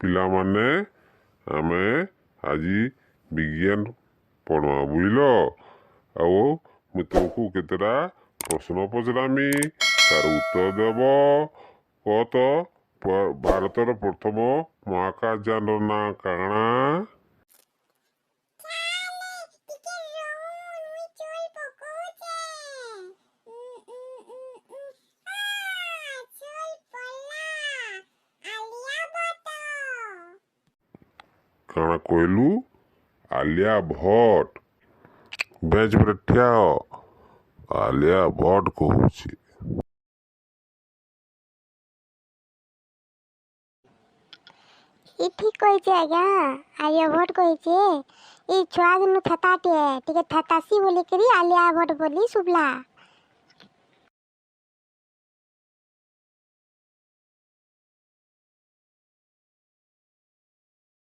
ପିଲାମାନେ, ଆମେ ଆଜି ବିଜ୍ଞାନ ପଢ଼ମା, ବୁଝିଲ? ଆଉ ମୁଇଁ ତୁମକୁ କେତେଟା ପ୍ରଶ୍ନ ପଚରାମି, ତାର ଉତ୍ତର ଦେବ। କହ ତ, ଭାରତର ପ୍ରଥମ ମହାକାଶ ଯାନର ନାଁ କାଣା? ଟିକେ ରହୁନ୍, ମୁଇଁ ଚୁଲ୍ ପକଉଛେ। ଆ, ଚୁଲ୍ ପଡଲା, ଆଲିଆ ଭଟ୍ଟ। କାଣା କହିଲୁ? ଆଲିଆ ଭଟ୍ଟ? ବେଞ୍ଚ ଉପରେ ଠିଆ ହ। ଆଲିଆ ଭଟ୍ଟ କହୁଛି। ଇ ଠିକ୍ କହିଛେ ଆଜ୍ଞା, ଆର୍ଯ୍ୟଭଟ୍ଟ କହିଛେ। ଇ ଛୁଆ ଦିନୁ ଥେତାଟିଏ, ଟିକେ ଥେତାସି ବୋଲିକରି ଆଲିଆ ଭଟ୍ଟ ବୋଲି ଶୁଭଲା।